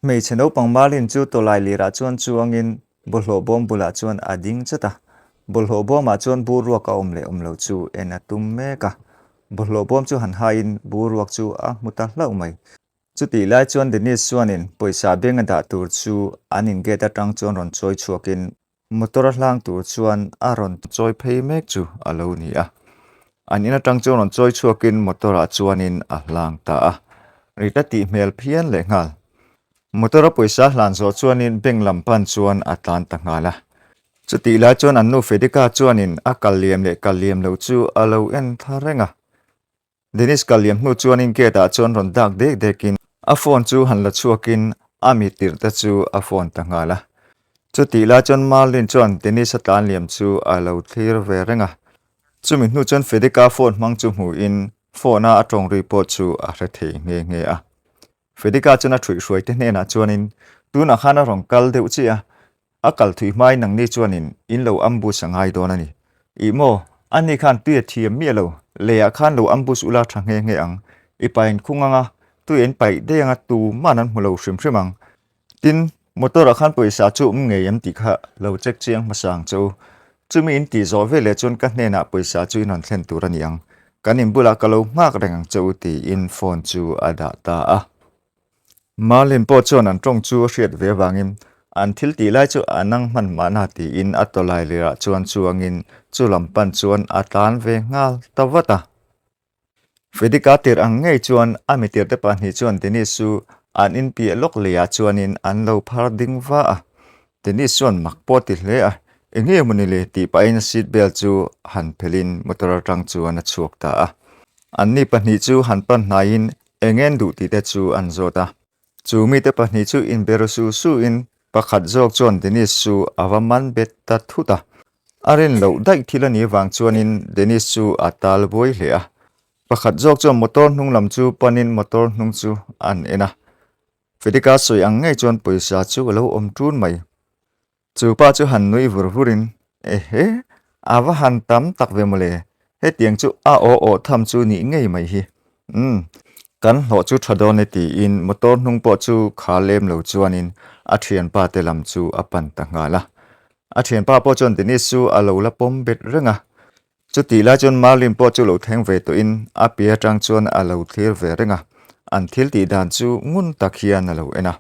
Hmeichhe naupang Marlin chu tawlai lirah chuan chuangin bawlhhlawh bawm bulah chuan a ding chat a. Bawlhhlawh bawmah chuan bur ruak a awm leh awm lo chu en a tum mek a. Bawlhhlawh bawm chu han haiin bur ruak chu a hmu ta hlauh mai. Chutih lai chuan Dennis chuanin pawisa beng a dah tur chu an in gate atang chuan rawn chawi chhuakin motor a hlang tur chuan a rawn chawi phei mek chu a lo ni a. An in atang chuan rawn chawi chhuakin motor ah chuanin a hlang ta a. Rita tih hmel phian leh nghal. Motor a pawisa hlan zawh chuanin bank lam pan chuan a tlan ta nghal a. Chutih lai chuan an nu Fedika chuanin a kal liam leh kal liam lo chu a lo en thla reng a. Dennis kal liam hnu chuanin gate ah chuan rawn dak dek dekin a phone chu han la chhuakin a mi tirh te chu a phone ta nghal a. Chutih lai chuan Marlin chuan Dennis a tlan liam chu a lo thlir ve reng a. Chumi hnu chuan Fedika phone hmang chu hmuhin phone a a tawng ri pawh chu a hre thei nghe nghe a. Fedika chuan a ṭhuihhruai te hnenah chuanin tunah khan a rawn kal deuh chiah a, A kal thui hmai nangni chuanin in lo ambush a ngai dawn a ni. Ih maw, ani khan tui a thiam miah lo, leiah khan lo ambush ula tha nghe nghe ang. I pain khung anga, tui an paih daih anga tuman an hmu lo hrim hrim ang. Tin, motor ah khan pawisa chu awm ngei em tih kha lo check chiang hmasa ang che u. Chumi in tih zawh veleh chuan ka hnenah pawisa chu in rawn thlen tur a ni ang. Kan in bulah ka lo nghak reng ang che u tiin phone chu a dah ta a. Marlin pawh chuan an tawng chu a hriat ve avangin an thil tih lai chu a nang hman mahna tiin a tawlai lirah chuan chuangin chu lam pan chuan a tlan ve nghal ta vat a. Fedika tir ang ngei chuan a mitirte pahnih chuan Dennis chu an inpiah lawk leiah chuanin an lo phar ding va a. Dennis chuan mak pawh a ti hle a, Enge mawni le tih pahin seat belt chu han phelhin motor atang chuan a chhuak ta a. Anni pahnih chu han pan hnaiin Eng en duh tih te chu an zawt a. Chu mite pahnih chu inbe ru su su in pakhat zawk chuan Dennis chu a va man bet ta thut a. A rin loh daih thil a nih vang chuanin Dennis chu a tal buai hle a. Pakhat zawk chuan motor hnung lam chu panin motor hnung chu an en a. Fedika sawi ang ngei chuan pawisa chu a lo awm ṭun mai. Chu pa chu han nui vur vurin, Ehe, a va han tam tak ve mawle, hetiang chu a aw aw tham chu nih ngei mai hi. Umm, kan hlawh chu tha dawn e tiin motor hnung pawh chu kha lem lo chuanin a thianpa te lam chu a pan ta nghal a. A thianpa pawh chuan Dennis chu a lo la pawm bet reng a. Chutih lai chuan Marlin pawh chu lo thleng ve tawhin a pi atang chuan a lo thlir ve reng a, an thil tih dan chu ngun tak hian a lo en a.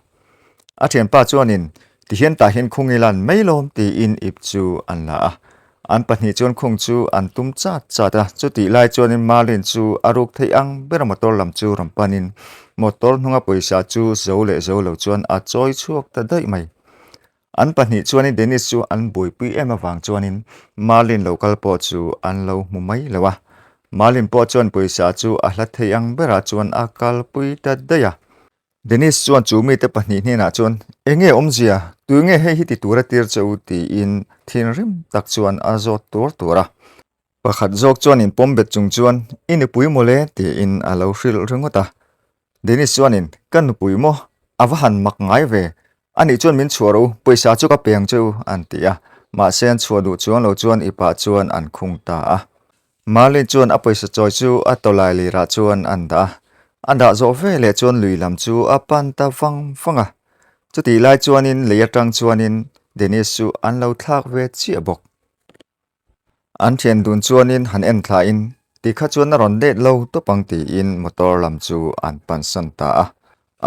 A thianpa chuanin, Tihian tah hian khung ila an mai lawm tiin ip chu an la a. An pahnih chuan khung chu an tum chat chat a, chutih lai chuanin Marlin chu a ruk theih ang ber motor lam chu rawn panin motor hnunga pawisa chu zo leh zo lo chuan a chawi chhuak ta daih mai. An pahnih chuanin Dennis chu an buaipui em avang chuanin Marlin lo kal pawh chu an lo hmu mai lo a. Marlin pawh chuan pawisa chu a hla thei ang berah chuan a kalpui ta daih a. Dennis chuan chu mite pahnih hnenah chuan, Enge awmzia? Tui nge hei hi ti tura tir che u? tiin thinrim tak chuan a zawt tuar tuar a. Pakhat zawk chuan inpawm bet chung chuan, I nupui mawle? tiin a lo hrilh ringawt a. Dennis chuanin, Ka nupui maw? A va han mak ngai ve. Anih chuan min chhuah rawh u, pawisa chu ka pe ang che u, an ti a. Mahse an chhuah duh chuang lo chuan i pah chuan an khung ta a. Marlene chuan a pawisa chawi chu a tawlai lirah chuan an dah a. A dah zawh ve leh chuan lui lam chu a pan ta vang vang a. Chutih lai chuanin lei atang chuanin Dennis chu an lo thlak ve chiah bawk. An thian dun chuanin han en thlain tikha chuan a rawn let lo tawp ang tiin motor lam chu an pansan ta a.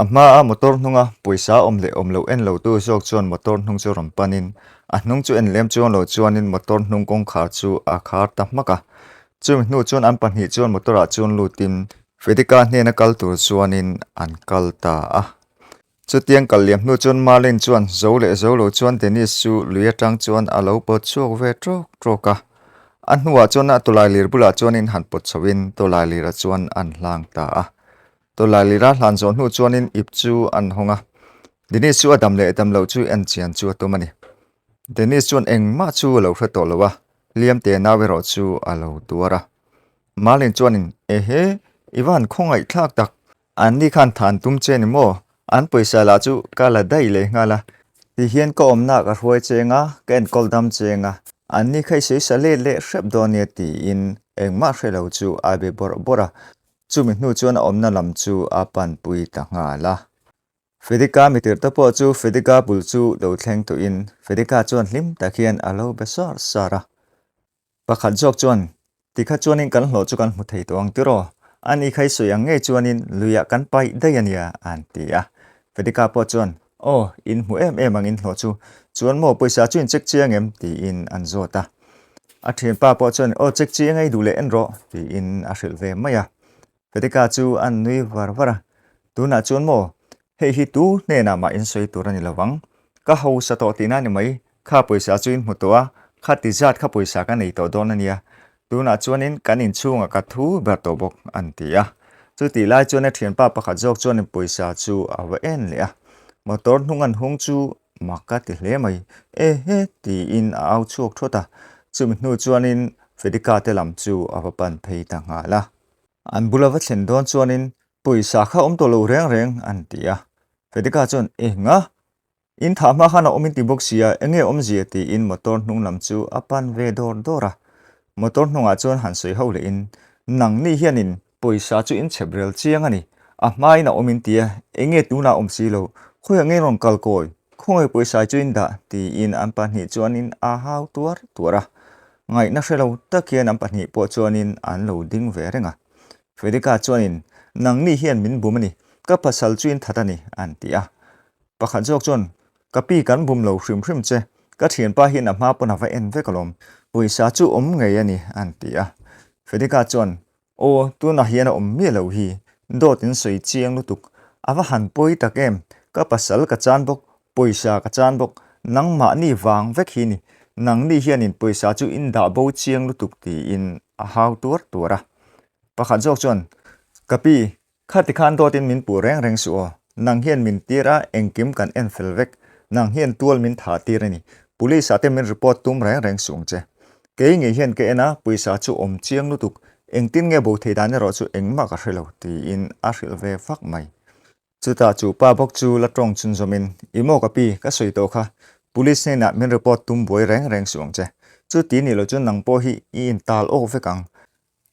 A hmaa motor hnunga pawisa awm leh awm loh en lo tu zawk chuan motor hnung chu rawn panin a hnung chu en lem chuang lo chuanin motor hnung kawngkhar chu a khar ta hmak a. Chumi hnu chuan an pahnih chuan motor ah chuan lutin Fedika hnena kal tur chuanin an kal ta a. Chutiang kal liam hnu chuan Marlene chuan zo leh zo lo chuan Dennis chu lui atang chuan a lo pawt chhuak ve tawk tawk a. A hnuah chuan a tawlailir bulah chuanin han pawt chhoin tawlailirah chuan an hlang ta a. Tawlailira hlan zawh hnu chuanin ip chu an hawng a. Dennis chu a dam leh dam loh chu en chian chu a tum a ni. Dennis chuan engmah chu a lo hre tawh lo a, hliam te nau erawh chu a lo tuar a. Marlene chuanin, Ehe, i va han khawngaihthlak tak. Anni khan than tum che ni maw? An pawisa lah chu ka la daih leh nghal a. Ti hian ka awmna ka hruai cheng a, ka enkawl dam cheng a. Anni kha i sawi sa let leh hrep dawn nia tiin engmah hre lo chu a be bawrh bawrh a. Chumi hnu chuan a awmna lam chu a panpui ta nghal a. Fedika mitirhte pawh chu Fedika bul chu lo thleng tuhin Fedika chuan hlim tak hian a lo be sar sar a. Pakhat zawk chuan, Tikha chuanin kan hlawh chu kan hmu thei tawh ang tiraw? A ni kha i sawi ang ngei chuanin luiah kan paih daih a nia, an ti a. Fedika pawh chuan, Aw, in hmu em em ang in hlawh chu. Chuan maw pawisa chu in check chiang em? tiin an zawt a. A thianpa pawh chuan, Aw, check chiang ei duh leh en rawh, tiin a hrilh ve mai a. Fedika chu a nui var var a, Tunah chuan maw, hei hi tu hnenah mah in sawi tur a ni lovang. Ka hausa tawh tihna a ni mai, kha pawisa chu in hmu tawh a, kha ti zat kha pawisa ka nei tawh dawn a nia. Tunah chuanin kan inchhungah ka thu ber tawh bawk, an ti a. Chutih lai chuan a thianpa pakhat zawk chuanin pawisa chu a va en leh a, motor hnung an hung chu mak a ti hle mai, Ehe! tiin a au chhuak thawt a. Chumi hnu chuanin Fedika te lam chu a va pan phei ta nghal a. An bula va thlen dawn chuanin pawisa kha awm tawh lo reng reng an ti a. Fedika chuan, Enga? In thah hma khan a awm in ti bawk sia, enge awmzia? tiin motor hnung lam chu a pan ve dawr dawr a. Motor hnungah chuan han sawi ho lehin, Nangni hianin pawisa chu in chhep rel chiang a ni. A hmain a awm in ti a, enge tunah awm si lo? Khawiah nge rawn kal kawi? Khawngaih pawisa chu in dah? tiin an pahnih chuanin a hau tuar tuar a. Ngaihna hre lo tak hian an pahnih pawh chuanin an lo ding ve reng a. Fedika chuanin, Nangni hian min bum a ni, ka pasal chu in that a ni, an ti a. Pakhat zawk chuan, Ka pi kan bum lo hrim hrim che, ka thianpa hian a hma pawn a va en vek alawm, pawisa chu awm ngei a ni, an ti a. Fedika chuan, Aw, tunah hian a awm miah lo hi, dawt in sawi chiang lutuk, a va han pawi tak em, ka pasal ka chan bawk, pawisa ka chan bawk, nangmahni vang vek hi ni, nangni hianin pawisa chu in dah bo chiang lutuk tiin a hau tuar tuar a. Pakhat zawk chuan, Ka pi, Khati khan dawtin min puh reng reng suh aw. Nang hian min tir a, engkim kan en fel vek. Nang hian tual min thah tir a ni. Police ah te min report tum reng reng suh ang che. Kei ngei hian ka en a, pawisa chu awm chiang lutuk. Engtin nge bo thei dan erawh chu engmah ka hre lo, tiin a hrilh ve vak mai. Chutah chu pa bawk chu la tawng chhun zawmin, I maw ka pi, ka sawi tawh kha. Police hnenah min report tum buai reng reng suh ang che. Chuti nih loh chuan nang pawh hi i intal awk vek ang.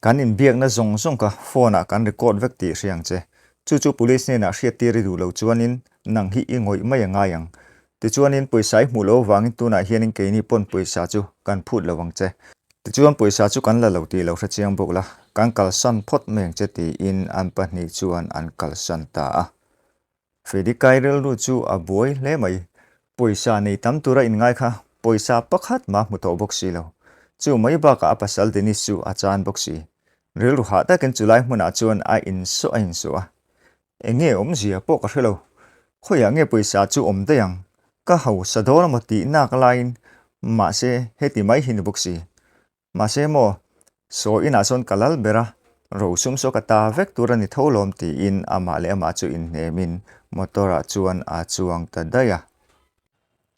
Kan inbiakna zawng zawng kha phone ah kan record vek tih hria ang che. Chu chu police hnenah hriattir i duh lo chuanin nang hi i ngawih mai a ngai ang. Tichuanin pawisa i hmuh loh avangin tunah hianin keini pawn pawisa chu kan phut lo ang che. Tichuan pawisa chu kan la lo tih lo hre chiang bawk la, kan kalsan phawt mai ang che tiin an pahnih chuan an kalsan ta a. Fedikai rilru chu a buai hle mai. Pawisa nei tam tura inngai kha pawisa pakhat mah hmu tawh bawk si lo. Chu mai bakah a pasal Dennis chu a chan bawk si. Rilru hah takin chulai hmunah chuan a insuah a insuah a. Enge awmzia pawh ka hre lo. Khawiah nge pawisa chu awm daih ang? Ka hausa dawn amaw tih nak laiin mahse heti mai hi ni bawk si. Mahse maw, saw inah sawn ka lal ber a, rosum saw ka ta vek tur a ni tho lawm tiin amah leh amah chu inhnemin motor ah chuan a chuang ta daih a.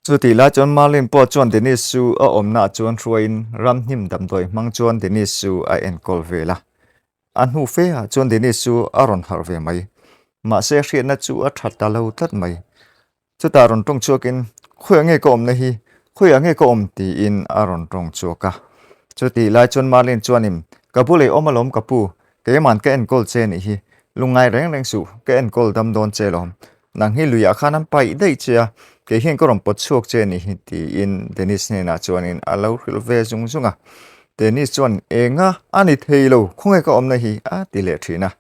Chutih lai chuan Marlene pawh chuan Dennis chu a awmna ah chuan hruaiin ramhnim damdawi hmang chuan Dennis chu a enkawl vel a. A hnu fe ah chuan Dennis chu a rawn harh ve mai. Mahse hriatna chu a tha ta lo tlat mai. Chutah rawn tawng chhuakin, Khawiah nge ka awmna hi? Khawiah nge ka awm? tiin a rawn tawng chhuak a. Chutih lai chuan Marlene chuanin, Ka bul ei awm alawm ka pu, keiman ka enkawl che nih hi. Lungngai reng reng suh, ka enkawl dam dawn che alawm. Nang hi luiah khan an paih daih che a, kei hian ka rawn pawt chhuak che nih hi, tiin Dennis hnenah chuanin a lo hrilh ve zung zung a. Dennis chuan, Enga, a ni thei lo, khawnge ka awmna hi? a ti leh thin a.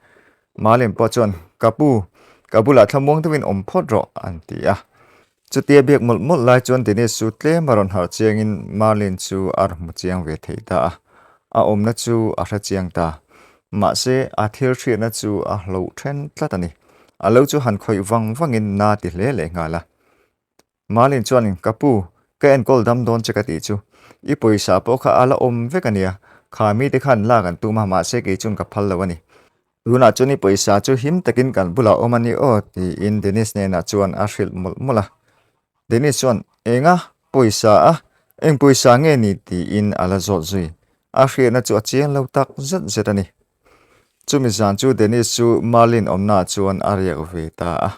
Malin pawh chuan, Ka pu, ka bulah thlamuang deuhin awm phawt rawh, an ti a. Chutia biak mawlh mawlh lai chuan Dennis chu tlem a rawn harh chiangin Marlin chu a rawn hmu chiang ve thei ta a. A awmna chu a hre chiang ta. Mahse, a thil hriatna chu a hloh then tlat a ni. A lo chu han khawih vang vangin na ti hle leh nghal a. Malin chuanin, Ka pu, ka enkawl dam dawn che ka tih chu. I pawisa pawh kha a la awm vek a nia. Kha mite khan lak an tum a, mahse kei chuan ka phal lo a ni. Tunah chuan i pawisa chu him takin kan bulah awm a ni aw, tiin Dennis hnenah chuan a hrilh mawlh mawlh a. Dennis chuan, Enga pawisa a? Eng pawisa nge ni? tiin a la zawt zui. A hriatna chu a chiang lo tak zet zet a ni. Chumi zan chu Dennis chu Marlin awmnaah chuan a riak ve ta a.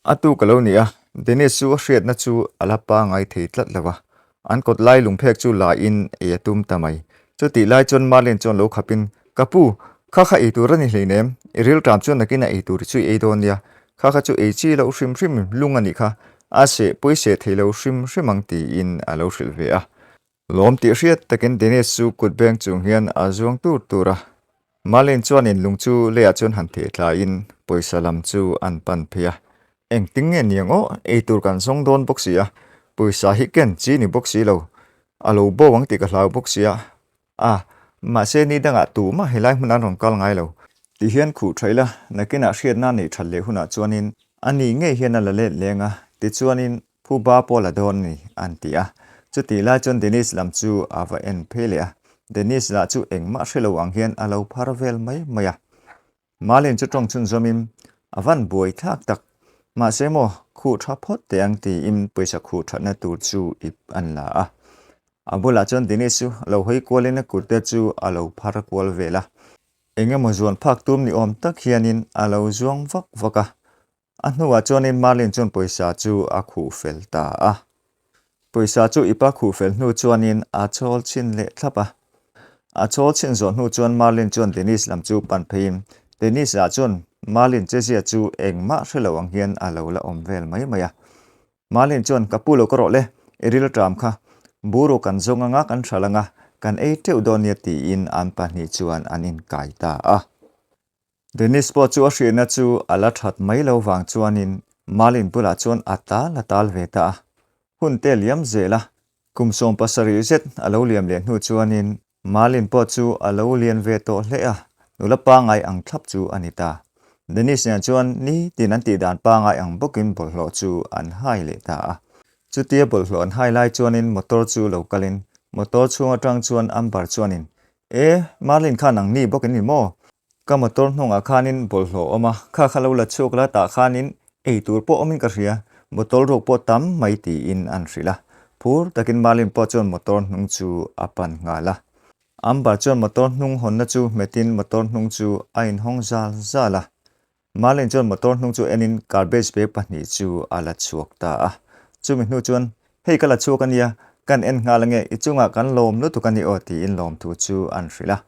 A tu ka lo ni a, Dennis chu a hriatna chu a la pangai thei tlat lo a, an kawt lai lungphek chu la in ei a tum ta mai. Chutih lai chuan Marlene chuan lo khap in, Ka pu, kha kha ei tur a ni hleinem, i rilṭam chuan nakin a ei tur chu i ei dawn nia. Kha kha chu ei chi loh hrim hrim lung a nih kha, a seh pawi seh thei lo hrim hrim ang tiin a lo hrilh ve a. Lawm tih hriat takin Dennis chu kut beng chung hian a zuang tur tur a. Marlene chuanin lung chu leiah chuan han theh thlaiin pawisa lam chu an pan phei a. Engtin nge niang aw, ei tur kan zawng dawn bawk si a, pawisa hi ken chi ni bawk si lo, a lo bo ang tih ka hlau bawk si a. A, mahse ni dangah tumah helai hmun an rawn kal ngai lo. Ti hian khuh tha ila, nakinah hriatna neih that leh hunah chuanin a ni ngei hian a la let leng a, tichuanin Phuba pawh la dawn a ni, an ti a. Chutih lai chuan Dennis lam chu a va en phei leh a. Dennis lah chu engmah hre lo ang hian a lo phar vel mai mai a. Marlene chu tawng chhunzawmin, A van buai thlak tak. Mahse maw, khuh tha phawt teh ang tiin pawisa khuh thatna tur chu ip an la a. A bulah chuan Dennis chu lo hawi kualin a kut te chu a lo phar kual vel a. Eng emaw zuan phak tum ni awm tak hianin a lo zuang vak vak a. A hnuah chuanin Marlin chuan pawisa chu a khuh fel ta a. Pawisa chu ipa khuh fel hnu chuanin a chawl chhin leh thlap a. A chawl chhin zawh hnu chuan Marlin chuan Dennis lam chu pan pheiin Dennis lah chuan Marlin chezia chu engmah hre lo ang hian a lo la awm vel mai mai a. Marlin chuan ka pu lo ka rawh le, i ril ṭam kha. Buru kan zawng anga kan hral anga kan ei teuh dawn nia tiin an pahnih chuan an inkai ta a. Dennis pawh chu a hriatna chu a la that mai lo vang chuanin Marlin bulah chuan a tal a tal ve ta a. Hun te liam zel a, kum 70 zet a lo liam leh hnu chuanin Marlin pawh chu a lo lian ve tawh hle a, nula pangai ang thlap chu a ni ta. Dennis nen chuan nitin an tih dan pangai ang bawkin bawlhhlawh chu an hai leh ta a. Chutia bawlhhlawh an hai lai chuanin motor chu lo kalin motor chhung atang chuan Amber chuanin, E, Marlin khan ang ni bawk in ni maw? Ka motor hnungah khanin bawlhhlawh awm a, kha kha lo la chhuak la tah khanin ei tur pawh awmin ka hria, bottle ruak pawh tam mai tiin an hrilh a. Phur takin Marlin pawh chuan motor hnung chu a pan nghal a. Amber chuan motor hnung hawnna chu hmetin motor hnung chu a inhawng zal zal a. Marlin chuan motor hnung chu enin garbage bag pahnih chu a la chhuak ta a. Chumi hnu chuan, Hei ka la chhuak a nia, kan en nghal ange, i chungah kan lawm lutuk a ni aw tiin lawmthu chu an hrilh a.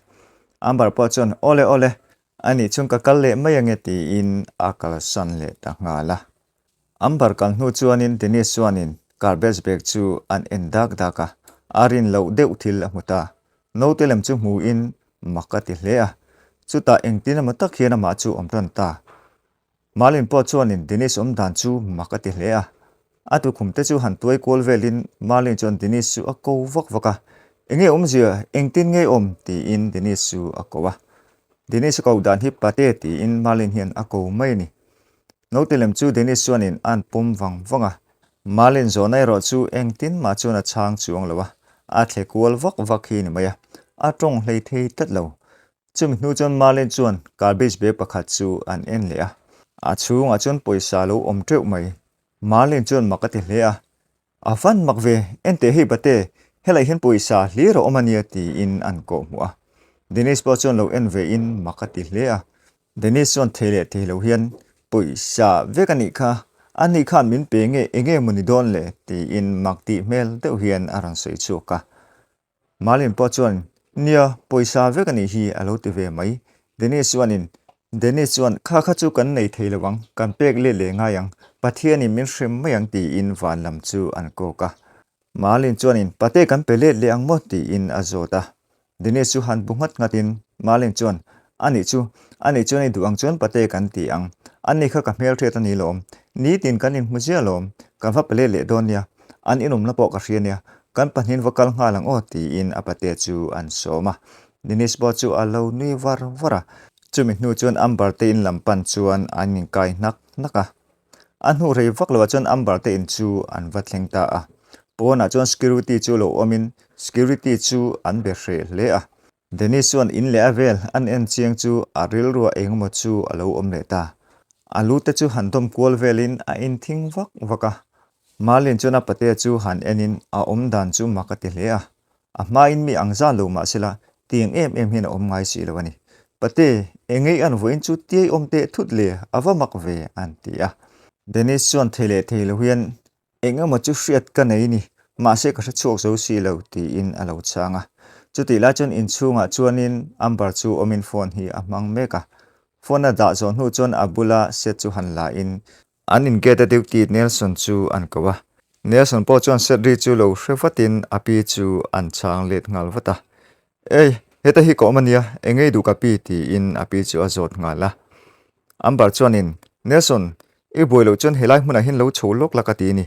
Amber pawh chuan, Awle awle, a nih chhung ka kal leh mai ange tiin a kalsan leh ta nghal a. Amber kal hnu chuanin Dennis chuanin garbage bag chu an en dak dak a, a rin loh deuh thil a hmu ta. Naute lem chu hmuin mak a ti hle a, chutah engtin emaw tak hian amah chu awm tan ta. Marlin pawh chuanin Dennis awm dan chu mak a ti hle a. A tukhum te chu han tuai kual velin Marlin chuan Dennis chu a ko vak vak a. Enge awmzia, engtin nge awm? tiin Dennis chu a ko a. Dennis a ko dan hi pate tiin Marlin hian a ko mai a ni. Naute lem chu Dennis chuanin a an pawm vang vang a. Marlin zawhna erawh chu engtin mah chuan a chhang chuang lo a, a thle kual vak vak hi ni mai a, a tawng hlei thei tlat lo. Chumi hnu chuan Marlin chuan garbage bag pakhat chu an en leh a, a chhungah chuan pawisa lo awm teuh mai. Marlin chuan mak a ti hle a, A van mak ve, enteh hei bate, helai hian pawisa hlir a awm a nia tiin an kawh hmuh a. Dennis pawh chuan lo en ve in mak a ti hle a. Dennis chuan thei leh thei lo hian pawisa vek a nih kha, a ni khan min pe nge enge maw ni dawn le tiin mak tih hmel deuh hian a rawn sawi chhuak a. Marlin pawh chuan, Nia, pawisa vek a nih hi, a lo ti ve mai. Dennis chuanin, Dennis chuan, Kha kha chu kan nei thei lo ang, kan pek let leh ngai ang, Pathianin min hrem mai ang tiin van lam chu an kawk a. Marlin chuanin, Pate kan pe let leh ang maw? tiin a zawt a. Dennis chu han bu nghat nghatin Marlin chuan, A nih chu, a nih chuan i duh ang chuan pate kan ti ang. An ni kha ka hmelhriat a ni lawm. Nitin kan inhmu ziah lawm. Kan va pe let leh dawn nia. An inawmna pawh ka hria nia. Kan pahnihin va kal nghal ang aw tiin a pate chu an sawm a. Dennis pawh chu a lo nui var var a. Chumi hnu chuan Amber te in lam pan chuan an inkai hnak hnak a. A hnu rei vak loah chuan Amber te in chu an va thleng ta a. Pawnah chuan security chu lo awmin security chu an be hreh hle a. Dennis chuan in leh a vel an en chiang chu a rilruah engemaw chu a lo awm leh ta. A lu te chu han dawm kual velin a inthing vak vak a. Marlin chuan a patea chu han enin a awm dan chu mak a ti hle a. A hmain mi ang zan lo mah sela tiang em em hian a awm ngai si lo a ni. Pate, engei an vawiin chu tiai awm teh thut le, a va mak ve, an ti a. Dennis chuan thei leh thei lo hian Eng emaw chu hriat ka nei ni, mahse ka hre chhuak zo si lo, tiin a lo chhang a. Chutih lai chuan inchhungah chuanin Amber chu awmin phone hi a hmang mek a. Phone a dah zawh hnu chuan a bula set chu han la in an in gate a duty Nelson chu an ko a. Nelson pawh chuan set ri chu lo hre vatin a pi chu an chhang let nghal vat a. Ei, heta hi ka awm ania, eng ei duh ka pi tiin a pi chu a zawt nghal a. Amber chuanin, Nelson, i buai loh chuan helai hmunah hian lo chho lawk la ka ti a ni,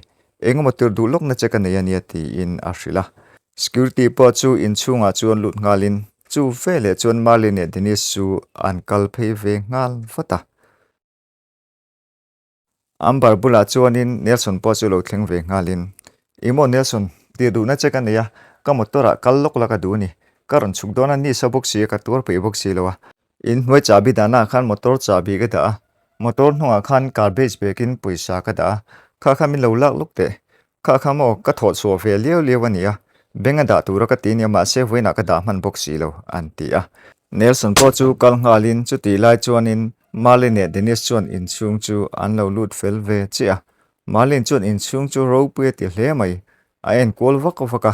engemaw tir duh lawkna che ka nei ania tiin a hrilh a. Security pawh chu inchhungah chuan lut nghalin chu veleh chuan Marley leh Dennis chu an kal phei ve nghal vat a. Amber bulah chuanin Nelson pawh chu lo thleng ve nghalin, Ih maw Nelson, tir duhna che ka nei a, ka motor ah kal lawk la ka duh a ni. Ka rawn chhuk dawn a, ni sa bawk si a, ka tuar peih bawk si lo a. In hnuai chahbi dahnaah khan motor chahbi ka dah a, motor hnungah khan garbage bag in pawisa ka dah a, kha kha min lo lak lawk teh. Kha kha maw ka thawh chhuah ve liau liau a ni a, bank a dah tura ka ti nia mahse vawiinah ka dah hman bawk si lo, an ti a. Nelson pawh chu kal nghalin chutih lai chuanin Marlin leh Dennis chuan inchhung chu an lo lut fel ve chiah a. Marlin chuan inchhung chu ropui a ti hle mai, a enkual vak vak a.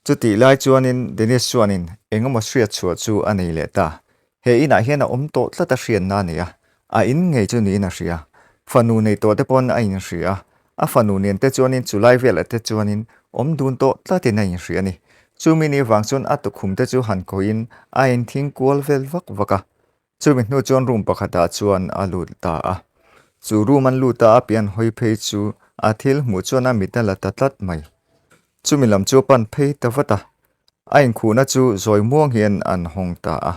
Chutih lai chuanin Dennis chuanin engemaw hriat chhuah chu a nei leh ta. He inah hian a awm tawh tlat a hriatna a nei a, a in ngei chu niin a hria. Fanu nei tawh te pawn a inhria a, a fanu nen te chuanin chulai velah te chuanin awm dun tawh tlatin a inhria a ni. Chumi ni vang chuan a tukhum te chu han khawihin a inthing kual vel vak vak a. Chumi hnu chuan room pakhatah chuan a lut ta a. Chu room an lut a a pian hawi phei chu a thil hmuh chuan a mit a la ta tlat mai. Chumi lam chu a pan phei ta vat a, a inkhuhna chu zawi muang hian an hawng ta a.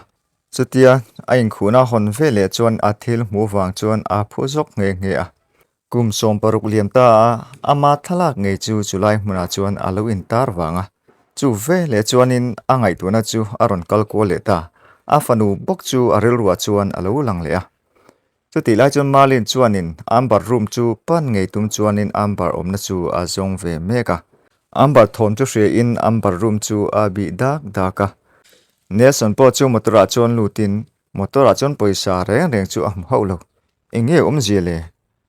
Chutia a inkhuhna hawn ve leh chuan a thil hmuh vang chuan a phu zawk nghe nghe a. Kum 60 liam ta a, ama thlalak ngei chu chulai hmunah chuan a lo intar vang a. Chu ve leh chuanin a ngaihtuahna chu a rawn kal kual leh ta, a fanu bawk chu a rilruah chuan a lo lang leh a. Chutih lai chuan Marlene chuanin Amber room chu pan ngei tum chuanin Amber awmna chu a zawng ve mek a. Amber thawm chu hriain Amber room chu a bih dak dak a. Nelson pawh chu motor ah chuan lutin motor ah chuan pawisa reng reng chu a hmu hauh lo. Eng nge awmzia le?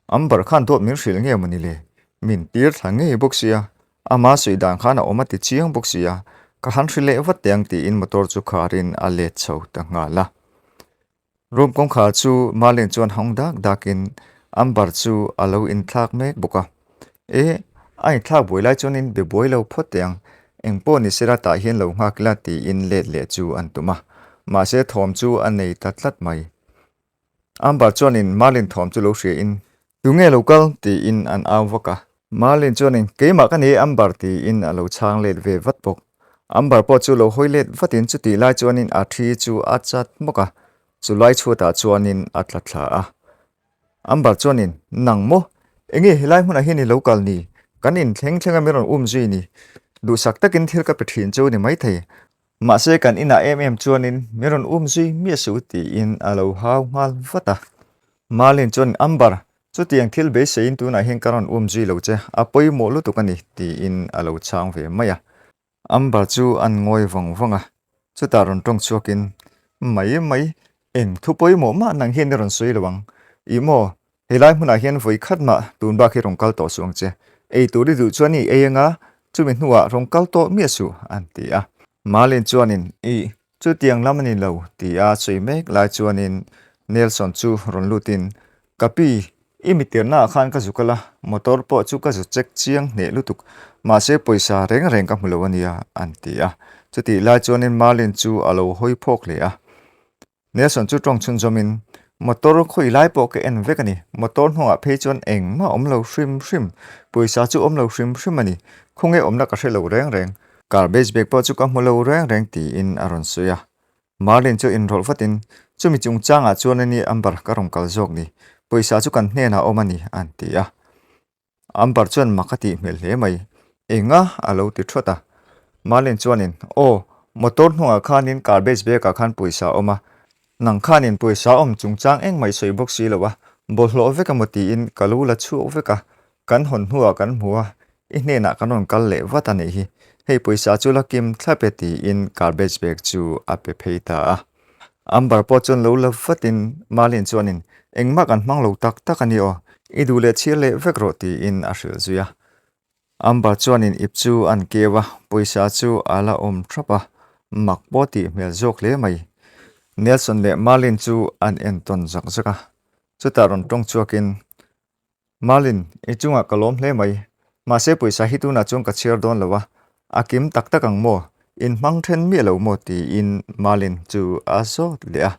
Amber khan dawt min hrilh nge mawni le? Min tir thla ngei bawk sia. Ama sawi dan khan a awm a ti chiang bawk sia. Ka han hri leh vat teh ang tiin motor chu kharin a let chho ta nghal a. Room kawngkhar chu Marlene chuan hawng dak dakin Amber chu a lo inthlak mek bawk a. E, a inthlak buai lai chuanin be buai lo phawt teh ang, eng pawh ni sela tah hian lo nghak ila tiin let leh chu an tum a. Mahse thawm chu a nei ta tlat mai. Amber chuanin Marlene thawm chu lo hria in, Tunge lo kal? tiin an au vak a. Marlene chuanin, Keimah ka ni e Amber tiin a lo chhang let ve vat bawk. Amber pawh chu lo hawi let vatin chutih lai chuanin a thi chu a chat hmawk a, chu lai chhuatah chuanin a tla thla a. Amber chuanin, Nang maw? Enge helai hmunah hian i lo kal ni? Kan inthleng thleng a min rawn um zui ni. Duhsak takin thil ka pe thin chu ni maithei. Mahse kan inah em em chuanin min rawn um zui miah suh tiin a lo hau nghal vat a. Marlene chuan Amber, chutiang thil beiseiin tunah hian ka rawn um zui lo che, a pawimawh lutuk a ni tiin a lo chhang ve mai a. Amber chu an ngawi vang vang a, chutah rawn tawng chhuakin, Mai mai, eng thu pawimawh mah nang hian i rawn sawi lo ang. Ih maw, Helai hmunah hian vawi khat mah tun bak hi rawn kal tawh suh ang che. Ei tur i duh chuan i ei anga, chumi hnuah rawn kal tawh miah suh, an ti a. Marlene chuanin, Ih, chutiang lam a ni lo, ti a sawi mek lai chuanin Nelson chu rawn lutin, Ka pi, i mitirnaah khan ka zu kal a, motor pawh chu ka zu check chiang hneh lutuk, mahse pawisa reng reng ka hmu lo a nia, an ti a. Chutih lai chuanin Marlene chu a lo hawi phawk hle a. Nelson chu tawng chhunzawmin, Motor khawi lai pawh ka en vek a ni. Motor hnungah phei chuan engmah awm lo hrim hrim. Pawisa chu awm lo hrim hrim a ni. Khawnge awmna ka hre lo reng reng. Garbage bag pawh chu ka hmu lo reng reng tiin a rawn sawi a. Marlene chu inrawlh vatin, Chumi chungchangah chuan a ni Amber ka rawn kal zawk ni. Pawisa chu kan hnenah awm a ni, an ti a. Amber chuan mak a tih hmel hle mai. Enga? a lo ti thawt a. Marlene chuanin, Aw, motor hnungah khanin garbage bag ah khan pawisa a awm a. Nang khanin pawisa a awm chungchang engmah i sawi bawk si lo a, bawlhhlawh vek emaw tiin ka lo la chhuak vek a. Kan hawn hnuah kan hmu a, i hnenah kan rawn kal leh vat a nih hi. Hei pawisa chu la kim thlap e tiin garbage bag chu a pe phei ta a. Amber pawh chuan lo la vatin Marlene chuanin engmah kan hmang lo tak tak a ni aw, i duh leh chhir leh vek rawh tiin a hrilh zui a. Amber chuanin ip chu an keu a, pawisa chu a la awm thap a, mak pawh tih hmel zawk hle mai. Nelson leh Marlin chu an en tawn zak zak a, chutah rawn tawng chhuakin, Marlin, i chungah ka lawm hle mai. Mahse pawisa hi tunah chuan ka chhiar dawn lo a, a kim tak tak ang maw? In hmang then miah lo maw? tiin Marlin chu a zawt leh a.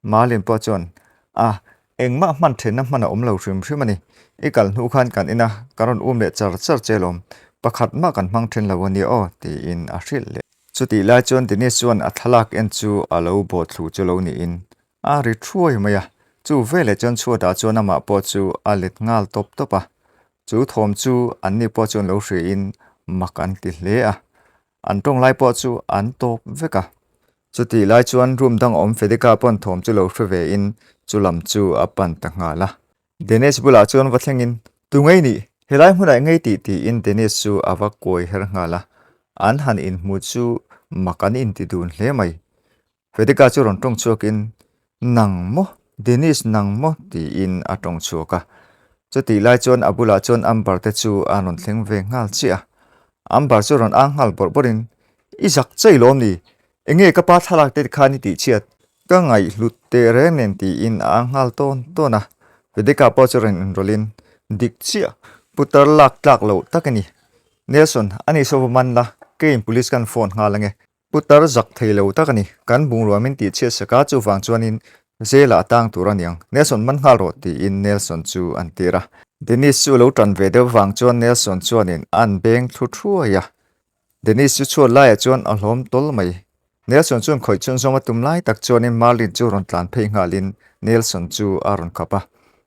Marlin pawh chuan, A, engmah hman thenna hman a awm lo hrim hrim a ni. I kal hnu khan kan ina ka rawn um leh char char che lawm. Pakhat mah kan hmang then lo a nia aw, tiin a hrilh leh. Chutih lai chuan Dennis chuan a thlalak en chu a lo bawhthlu chu lo niin a ri thuai mai a, chu veleh chuan chhuatah chuan amah pawh chu a let nghal tawp tawp a. Chu thawm chu anni pawh chuan lo hriain mak an ti hle a, an tawng lai pawh chu an tawp vek a. Chutih lai chuan room dang awm Fedika pawn thawm chu lo hre vein chu lam chu a pan ta nghal a. Dennis bulah chuan va thlengin, Tu ngei nih? Helai hmunah ngei tih tiin Dennis chu a va kuai her nghal a. An han inhmu chu mak an inti dun hle mai. Fedika chu rawn tawng chhuakin, Nang maw? Dennis nang maw? tiin a tawng chhuak a. Chutih lai chuan a bulah chuan Amber te chu a rawn thleng ve nghal chiah a. Amber chu rawn ang nghal bawrh bawrhin, I zak chei lawm ni? Enge ka pa thlalak te khan i tih chhiat? Ka ngaihhlut teh reng nen tiin a ang nghal tawn tawn a. Vedika pawh chu rawn inrawlhin, Dik chiah, putar lak tlak loh tak a ni. Nelson, ani saw va man la, keiin police kan phone nghal ange. Putar zak thei lo tak a ni, kan bungrua min tih chhiat sak a, chuvang chuanin zela a tang tur a niang. Nelson man nghal rawh tiin Nelson chu an tir a. Dennis chu lo tan ve deuh vang chuan Nelson chuanin an beng thlu thuai a. Dennis chu chhuat laiah chuan a hlawm tawl mai. Nelson chuan khawih chhunzawm a tum lai tak chuanin Marlin chu rawn tlan phei nghalin Nelson chu a rawn khap a.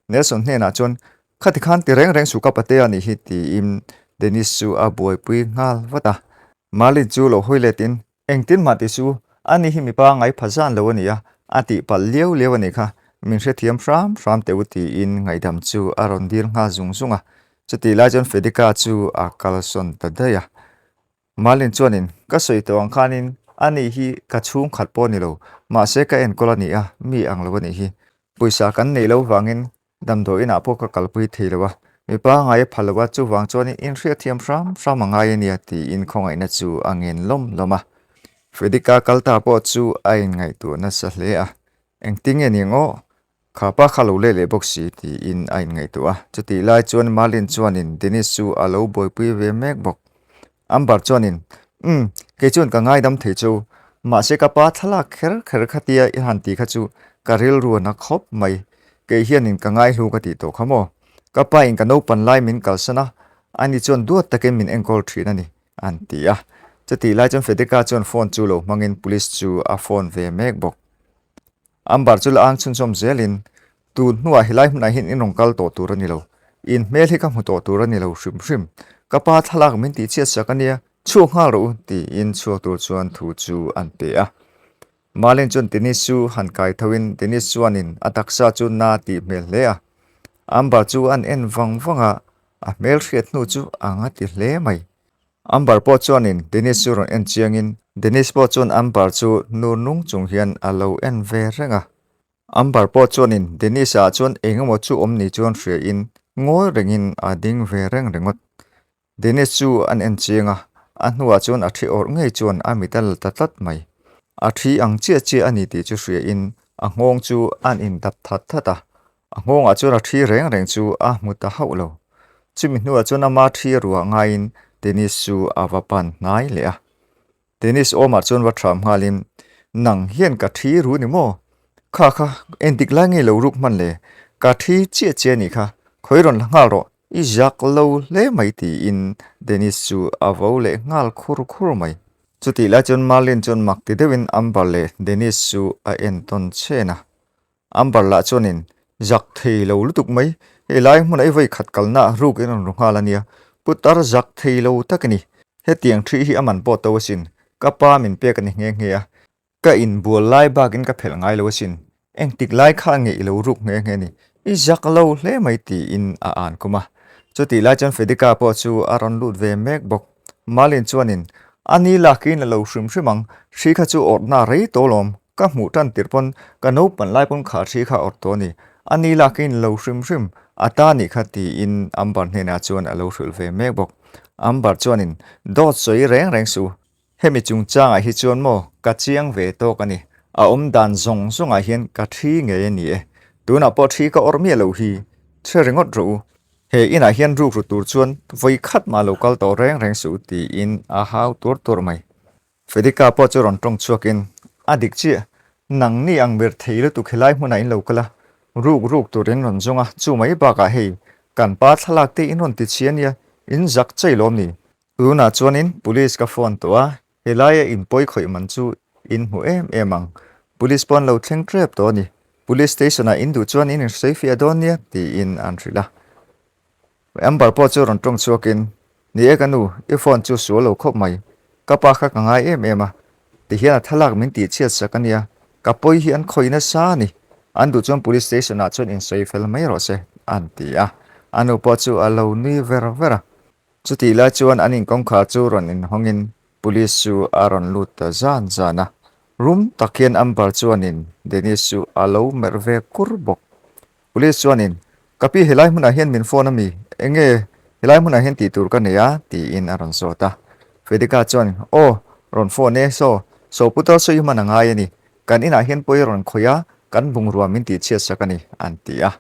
Nelson hnenah chuan, Khati khan ti reng reng suh ka patea nih hi tiin Dennis chu a buaipui nghal vat a. Marlin chu lo hawi letin, Engtin mah ti su, ani hi mipa ngai pha zan lo a ni a, a tih palh liau liau a nih kha, min hrethiam hram hram teh u tiin ngaihdam chu a rawn dil nghal zung zung a. Chutih lai chuan Fedika chu a kalsawn ta daih a. Marlin chuanin, Ka sawi tawh ang khanin ani hi ka chhungkhat pawh a ni lo, mahse ka enkawl a ni a, mi ang lo a nih hi. Pawisa kan neih loh vangin Damdawi inah pawh ka kalpui thei lo a, mipa ngai a pha lo a, chuvang chuan inhriatthiam hram hram a ngai a nia tiin khawngaihna chu a ngen lawm lawm a. Fredika kal ta pawh chu a inngaihtuah nasa hle a, Engtin nge ni ang aw? Kha pa kha lo leh leh bawk si tiin a inngaihtuah a. Chutih lai chuan Marlin chuanin Dennis chu a lo buaipui ve mek bawk. Amber chuanin, Umm, kei chuan ka ngaidam thei chu. Mahse ka pa thlalak kher kher khatia i han ti kha chu ka rilru a na khawp mai. Kei hianin ka ngaihlu ka tih tawh kha maw? Ka pa in ka naupan lai min kalsan a, ani chuan duat takin min enkawl thin a ni, an ti a. Chutih lai chuan Fedeka chuan phone chu lo hmangin police chu a phone ve mek bawk. Amber chu la ang chhunzawm zelin, Tun hnuah helai hmunah hian in rawn kal tawh tur a ni lo. In hmel hi ka hmu tawh tur a ni lo hrim hrim. Ka pa thlalak min tih chhiat sak a nia, chhuak nghal rawh u, tiin chhuak tur chuan thu chu an pe a. Marlene chuan Dennis chu han kai thoin Dennis chuanin a taksa chu na tih hmel hle a. Amber chu an en vang vang a, a hmel hriat hnu chu a nga ti hle mai. Amber pawh chuanin Dennis chu rawn en chiangin Dennis pawh chuan Amber chu nur nung chung hian a lo en ve reng a. Amber pawh chuanin Dennis-a chuan eng emaw chu awm ni chuan hria in ngawi rengin a ding ve reng ringawt. Dennis chu an en chiang a, a hnuah chuan a thi awrh ngei chuan a mit a la ta tlat mai. A thi ang chiah chiah a ni tih chu hria in a nghawng chu an in dap that that a, a nghawngah chuan a thi reng reng chu a hmu ta hauh lo. Chumi hnuah chuan ama thi ruah ngaiin Dennis chu a va pan hnai leh a. Dennis awmah chuan va thram nghalin, Nang hian ka thi ru ni maw? Kha kha, entik lai ngei lo ruk hman le? Ka thi chiah chiah anih kha, khawi rawn la nghal rawh, i zak lo hle mai tiin Dennis chu a vo leh nghal khur khur mai. Chutih lai chuan Marlene chuan mak ti deuhin Amber leh Dennis chu a en tawn chhen a. Amber lah chuanin, Zak thei lo lutuk mai, hei lai hmunah i vawi khat kalna ruk in rawn ru nghal a nia, putar zak thei lo tak a ni. Hetiang thi hi a man pawh to asin, ka pa min pek a ni nghe nghe a, ka inbual lai bakin ka phelh ngai lo asin, engtik lai kha nge i lo ruk nghe nghe ni, i zak lo hle mai tiin a an kum a. Chutih lai chuan Fedika pawh chu a rawn lut ve mek bawk. Malin chuanin, A ni lakin a lo hrim hrim ang, hri kha chu awrhna rei tawh lawm, Ka hmuh tan tirh pawn ka naupan lai pawn kha hri kha awrh tawh a ni. A ni lak in lo hrim hrim a ta nih kha tiin Amber hnenah chuan a lo hrilh ve mek bawk. Amber chuanin, Dawt sawi reng reng suh. Hemi chungchangah hi chuan maw ka chiang ve tawk a ni. A awm dan zawng zawngah hian ka thi ngei a ni e. Tunah pawh thi ka awrh miah lo hi. Chhe ringawt rawh u. He inah hian ruk ru tur chuan vawi khat mah lo kal tawh reng reng suh tiin a hau tuar tuar mai. Fedika pawh chu rawn tawng chhuakin, A dik chiah, nangni ang ber thei lutuk helai hmunah in lo kal a, ruk ruk tur in rawn zawng a, chu mai bakah hei, kan pa thlalak te in rawn ti chhi a nia, in zak chei lawm ni? Tunah chuanin police ka phone tawh a, helaia in pawi khawih man chu in hmu em em ang, police pawh an lo thleng tep tawh a ni, police station ah in duh chuan in insawi fiah dawn nia, tiin an hrilh a. Amber pawh chu rawn tawng chhuakin, Ni e ka nu, i phone chu sual lo khawp mai. Ka pa kha ka ngai em em a, tihian a thlalak min tih chhiat sak a nia, ka pawi hi an khawih nasa a ni. An duh chuan police station ah chuan insawi fel mai rawh se, an ti a. A nu pawh chu a lo nui ver ver a. Chutih lai chuan an inkawngkhar chu rawn inhawngin police chu a rawn lut ta zan zan a. Rum tak hian Amber chuanin Dennis chu a lo merh ve kur bawk. Police chuanin, Ka pi helai hmunah hian min phone a mi? Enge helai hmunah hian tih tur ka nei a? tiin a rawn zawt a. Fedika chuan, Aw, rawn phone e, saw, saw putar saw i hman a ngai a ni. Kan inah hian pawi a rawn khawih a, kan bungrua min tih chhiat sak a ni, an ti a.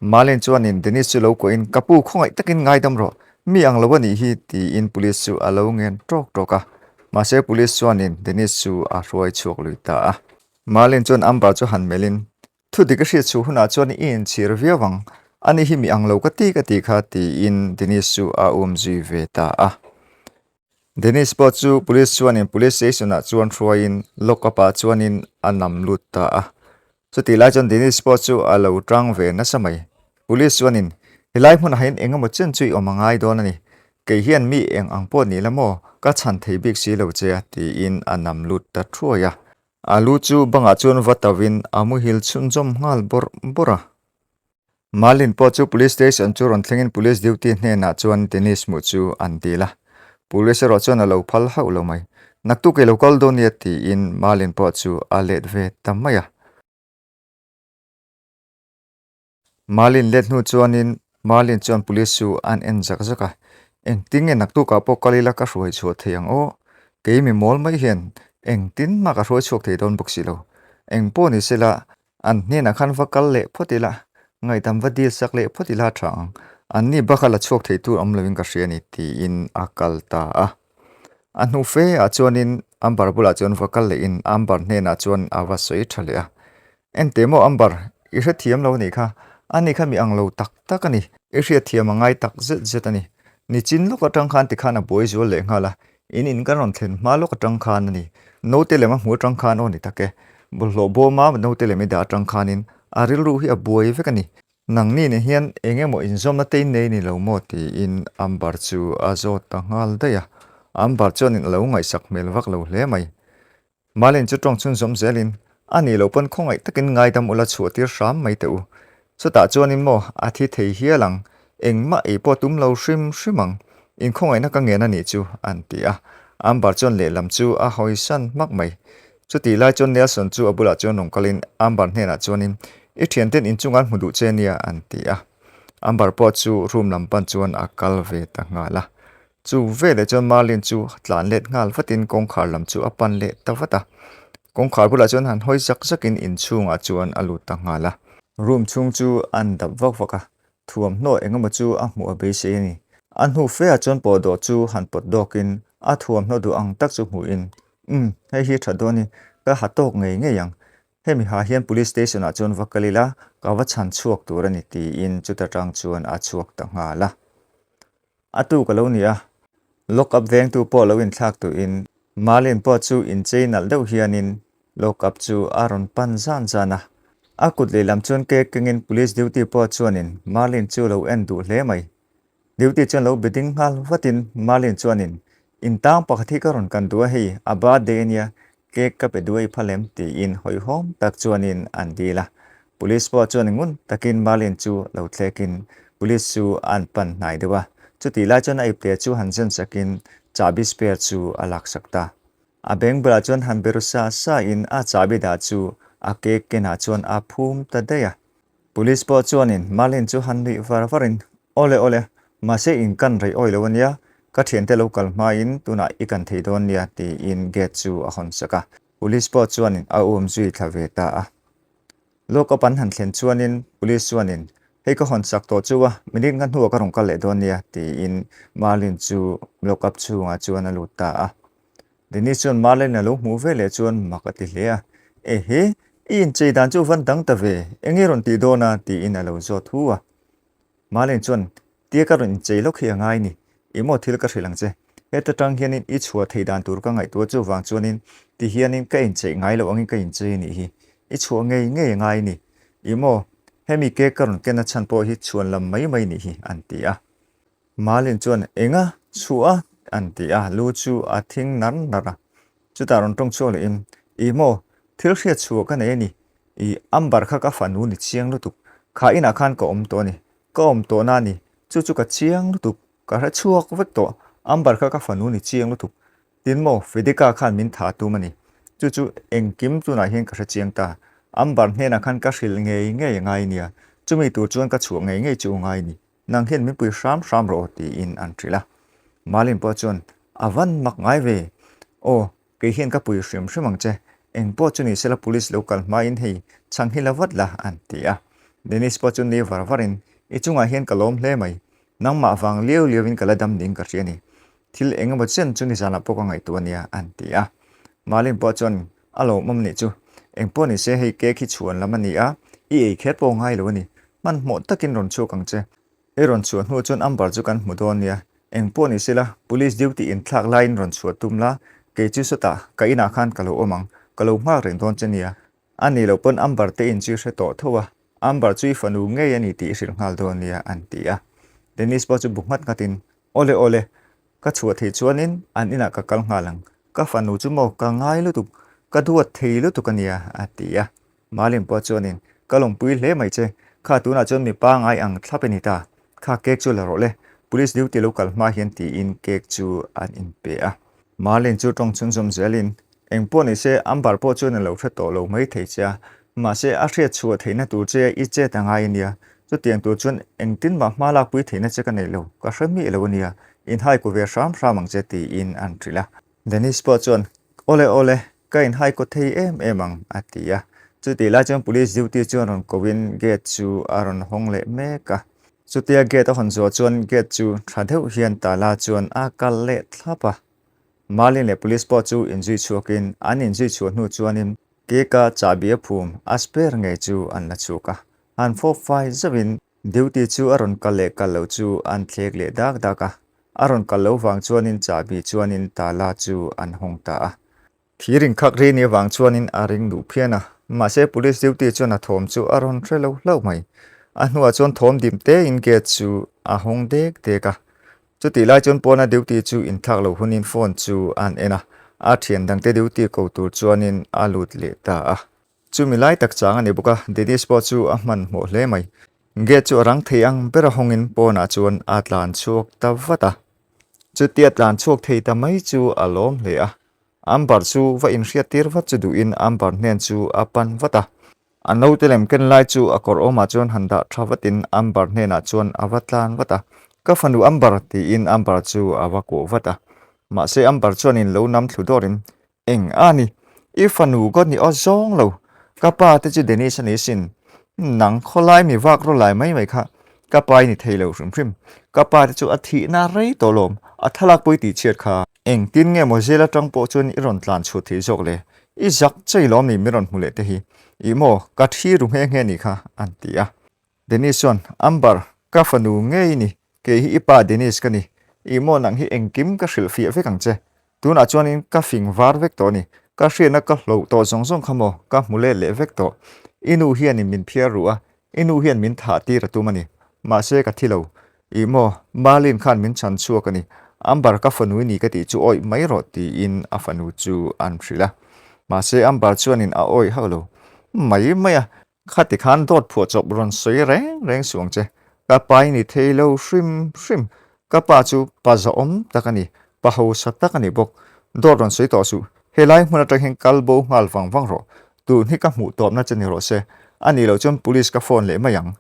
Marlene chuanin Dennis chu lo kuahin, Ka pu, khawngaih takin ngaidam rawh, mi ang lo a nih hi, tiin police chu a lo ngen tawk tawk a. Mahse police chuanin Dennis chu a hruai chhuak lui ta a. Marlene chuan Amber chu han melhin, Thu dik a hriat chhuh hunah chuan i inchhir viau ang, ani hi mi ang lo ka ti ka tih kha tiin Dennis chu a um zui ve ta a. Dennis pawh chu police chuanin police station ah chuan hruaiin lock up ah chuanin a nam lut ta a. Chutih lai chuan Dennis pawh chu a lo tang ve nasa mai. Police chuanin helai hmunah hian eng emaw chen chu i awm a ngai dawn a ni, kei hian mi eng ang pawh ni la maw ka chhan thei bik si lo che a tiin a nam lut ta thuai a. A lu chu bangah chuan va tauhin a muhil chhunzawm nghal bawrh bawrh a. Marlin pawh chu police station chu rawn thlengin police duty hnenah chuan Dennis hmuh chu an dil a. Police erawh chuan a lo phal hauh lo mai. Naktuk i lo kal dawn nia tiin Marlin pawh chu a let ve ta mai a. Marlin let hnu chuanin Marlin chuan police chu an en zak zak a, Engtin nge naktukah pawh kal ila ka hruai chhuah thei ang aw? Kei mi mawl mai hian engtin mah ka hruai chhuak thei dawn bawk si lo. Eng pawh ni sela an hnenah khan va kal leh phawt ila, ngaihdam va dil sak leh phawt ila tha ang. Anni baka la chhuak thei tur awm loin ka hria a ni, tiin a kal ta a. A hnu fe ah chuanin Amber bulah chuan va kal lehin Amber hnenah chuan a va sawi tha leh a. Enteh maw Amber, i hrethiam lo anih kha, ani kha mi ang lo tak tak a ni, i hriatthiam a ngai tak zet zet a ni. Nichin lawk atang khan tikhan a buai zual leh nghal a, in in kan rawn thlen hma lawk atang khan a ni. Naute lem a hmu atang khan aw ni tak e, bawlhhlawh bawma naute lem i dah atang khanin a rilru hi a buai vek a ni. Nangni nen hian eng emaw inzawmna te in nei ni lo maw tiin Amber chu a zawt ta nghal daih a, Amber chuanin a lo ngaihsak hmel vak lo hle mai. Malin chu tawng chhunzawm zelin, A nih loh pawn khawngaih takin ngaidam ula chhuah tir hram mai teh u. Chutah chuanin maw, a thi thei hial ang, engmah ei pawh tum lo hrim hrim ang, inkhawngaihna ka ngen a nih chu, an ti a. Amber chuan lehlam chu a hawisan hmak mai. Chutih lai chuan Nelson chu a bulah chuan rawn kalin Amber hnenah chuanin, I thianten inchunga an hmu duh che nia, an ti a. Amber pawh chu room lam pan chuan a kal ve ta nghal a. Chu veleh chuan Marlin chu tlan let nghal vatin kawngkhar lam chu a pan leh ta vat a. Kawngkhar bulah chuan han hawi zak zakin inchhungah chuan a lut ta nghal a. Room chhung chu an dap vak vak a, thuamhnaw eng emaw chu a hmuh a beisei a ni. A hnu feah chuan pawhdawh chu han pawt dawkin a thuamhnaw duh ang tak chu hmuhin, Umm, hei hi tha dawn i, ka ha tawk ngei ngei ang. Hemi ha hian Police Station ah chuan va kal ila, ka va chhan chhuak tur a ni tiin chuta tang chuan a chhuak ta nghal a. A tuk a lo ni a, lock up vengtu pawh lo inthlak tuhin Marlene pawh chu inchei nalh deuh hianin lock up chu a rawn pan zan zan a. A kut lehlam chuan cake kengin police duty pawh chuanin Marlene chu lo en duh hle mai. Duty chuan lo be ding nghal vatin Marlene chuanin, Intang pakhat hi ka rawn kan duh a hei, a birthday a nia, Cake ka pe duai phal em? tiin hawihhawm tak chuanin an dil a. Police pawh chuan ngun takin Marlene chu lo thlekin police chu an pan hnai deuh a. Chutih lai chuan a ipte chu han zen sakin chahbi spare chu a laksak ta. A beng bulah chuan han be ru sa sa in a chahbi dah chu a cake kenah chuan a phum ta daih a. Police pawh chuanin Marlene chu han nuih var varin, Awle awle, mahse in kan rei awi lo ania, ka thiante lo kal hmain tunah i kan thei dawn nia, tiin gate chu a hawn sak a. Police pawh chuanin a um zui thla ve ta a. Lock up an han thlen chuanin police chuanin, Hei ka hawn chak tawh chu a, minute nga hnuah ka rawn kal leh dawn nia, tiin Marlin chu lock up chhungah chuan a lut ta a. Dennis chuan Marlin a lo hmuh ve leh chuan mak a ti hle a, Ehe, i inchei dan chu van dang ta ve, enge rawn tih dawn a? tiin a lo zawt hu a. Marlin chuan, Tia ka rawn inchei lawk hi a ngai ni, i maw thil ka hrilh ang che. Heta tang hianin i chhuah thei dan tur ka ngaihtuah chuvang chuanin ti hianin ka incheih ngai loh angin ka inchei a nih hi. I chhuah ngei ngei a ngai ni. I maw, hemi cake ka rawn ken a chhan pawh hi chhuan lam mai mai nih hi, an ti a. Marlin chuan, Enga? Chhuah a? an ti a, lu chu a thing nar nar a. Chutah rawn tawng chhuak lehin, I maw, thil hriat chhuah ka nei a ni. I Amber kha ka fanu ni chiang lutuk. Kha inah khan ka awm tawh a ni. Ka awm tawh na ni. Chu chu ka chiang lutuk. Ka hre chhuak vek tawh. Amber kha ka fanu ni chiang lutuk. Tin maw, Fedeka khan min tha tum a ni. Chu chu engkim tunah hian ka hre chiang ta. Amber hnenah khan ka hrilh ngei ngei a ngai nia. Chumi tur chuan ka chhuah ngei ngei chu ngai ni. Nang hian min pui hram hram rawh aw tiin an hrilh a. Malin pawh chuan, A van mak ngai ve. Aw, kei hian ka pui hrim hrim ang che. Eng pawh chu ni sela police lo kal hmain hei chhang hi la vat la an ti a. Dennis pawh chu ni var varin, I chungah hian ka lawm hle mai. Nangmah vang liau liauin ka la dam ding ka hria a ni. Thil eng emaw chen chu nizanah pawh ka ngaihtuah a nia an ti a. Malin pawh chuan, A lawmawm nih chu. Eng pawh ni se hei cake hi chhuan lam a ni a, i ei kher pawh ngai lo a ni. Hmanhmawh takin rawn chhuak ang che. I rawn chhuah hnu chuan Amber chu kan hmu dawn nia. Eng pawh ni se la, police duty inthlak laiin rawn chhuah tum la, kei chu sawtah ka inah khan ka lo awm ang, ka lo nghak reng dawn che nia. A nih loh pawn Amber te in chu i hre tawh tho a, Amber chu i fanu ngei a ni tih i hrilh nghal dawn nia an ti a. Dennis pawh chu bu nghat nghatin, Awle awle, Ka chhuah theih chuanin an inah ka kal nghal ang. Ka fanu chu maw ka ngai lutuk, ka duat thei lutuk a nia, a ti a. Malin pawh chuanin, Ka lawmpui hle mai che, kha tunah chuan mipa ngai ang thlap i ni ta, kha cake chu la rawh le, police duty lo kal hma hian tiin cake chu an inpe a. Malin chu tawng chhunzawm zelin, Eng pawh ni se, Amber pawh chuan a lo hre tawh lo mai thei che a, mahse a hriat chhuah theihna tur che i chet a ngai a nia. Chutiang tur chuan engtin mah hma lakpui theihna che ka nei lo, ka hre miah lo a nia, inhai ku ve hram hram ang che tiin an hrilh a. Dennis pawh chuan, Awle awle, ka inhai kaw thei em em ang, a ti a. Chutih lai chuan police duty chuan rawn koin gate chu a rawn hawng leh mek a. Chutia gate a hawn zuah chuan gate chu tha deuh hian tala chuan a kal leh thlap a. Marlin leh police pawh chu inzui chhuakin an inzui chhuah hnu chuanin cake-a chahbi a phum a spare ngei chu an la chhuk a. Han fawp fai zauhin duty chu a rawn kal leh kal loh chu an thlek leh dak dak a. A rawn kal loh vang chuanin chahbi chuanin tala chu an hawng ta a. Thir inkhak ri ni avang chuanin a ring duh phian a, mahse police duty chuan a thawm chu a rawn hre lo hlauh mai. A hnuah chuan thawm dim tein gate chu a hawng dek dek a. Chutih lai chuan pawna duty chu inthlak loh hunin phone chu an en a, a thian dangte duty ko tur chuanin a lut leh ta a. Chumi lai tak chang a ni bawk a, Dennis pawh chu a hmanhmawh hle mai. Gate chu a rang thei ang ber a hawngin pawnah chuan a tlan chhuak ta vat a. Chutia tlan chhuak thei ta mai chu a lawm hle a, Amber chu va inhriat tir vat chu duhin Amber hnen chu a pan vat a. A naute lem ken lai chu a kawr awmah chuan han dah tha vatin Amber hnenah chuan a va tlan vat a. Ka fanu Amber tiin Amber chu a va kuah vat a. Mahse Amber chuanin lo nam thlu dawrin, Eng a ni? I fanu ka ni aw zawng lo. Ka pa te chu Dennis a ni sin. Nang khawlai mi vak raw lai mai mai kha ka pa i ni thei lo hrim hrim. Ka pa te chu a thihna rei tawh lawm, a thlalak pawh i tihchhiat kha. Engtin nge maw zel atang pawh chuan i rawn tlan chhuah thei zawk le? I zak chei lawm ni min rawn hmu leh te hi. Ih maw, ka thi ru nghe nghe ni kha, an ti a. Dennis chuan, Amber, ka fanu ngei i ni. Kei hi i pa Dennis ka ni. Ih maw nang hi engkim ka hrilh fiah vek ang che. Tunah chuanin ka fing var vek tawh a ni. Ka hriatna ka hloh tawh zawng zawng kha maw ka hmu let leh vek tawh. I nu hianin min phiar ruh a, i nu hian min thah tir a tum a ni. Mahse ka thi lo. Ih maw, Marlene khan min chhan chhuak a ni. Amber ka fanu i ni ka tih chu awih mai rawh tiin a fanu chu an hrilh a. Mahse Amber chuanin a awih hauh lo mai mai a. Khati khan dawt phuah chawp rawn sawi reng reng suh ang che. Ka pa i ni thei lo hrim hrim. Ka pa chu pa zahawm tak a ni, pa hausa tak a ni bawk. Dawt rawn sawi tawh suh. Helai hmun atang hian kal bo nghal vang vang rawh. Tun hi ka hmuh tawpna che ni rawh se. A nih loh chuan police ka phone leh mai ang.